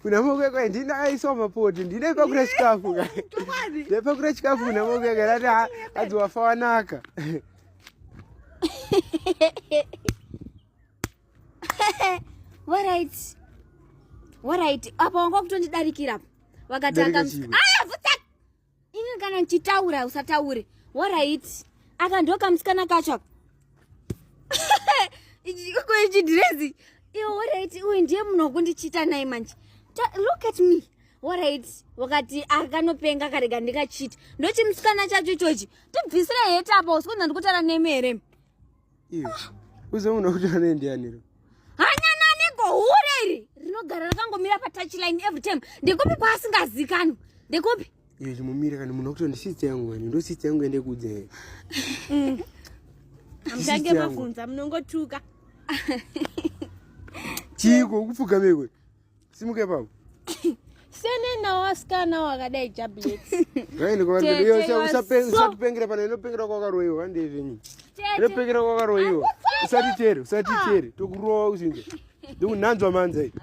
Kuna mokwekwe ndina aiswa mapoto ndine pakura chikafu ka. Ndepakura chikafu kuna mokwekwe rati adzi wafa wanaka. Alright. Alright. Apa wanga kutondidarikira apa. Wakatanga Aya vuta. Ini kana ndichitaura usataure. Alright. Aka ndoka musikana kacho aka. Ichi ko ichi dress. Iwe alright uyu ndiye munhu wakundichita naye manje. Look at me. Alright. Wakati akanopenga karega ndikachita. Ndochimusikana chacho ichochi. Tibvisire heti apa usikunza ndikutaura nemi here? Iyo. Uze munhu wekutaura naye ndiani ro? Hanyananiko hure iri rinogara rakangomira patouchline every time. Ndekupi kwaasingazikanwi? Ndekupi? Iyo chimumira kana munhu wekuti ndisista yangu mani ndo sista yangu ende kudze here. Amutange mabvunza munongotuka. Chiko ukupfugameko. Simuka ipapo. Siyane nawo asikana wakadai jablets. Ngaende kwa vanhu. Iyo usatipengera pano inopengera kwakaroiwa hande zvenyu. Inopengera kwakaroiwa. Usatitere, usatitere. Tokurowa usinze. Ndikunanzwa manza iyi.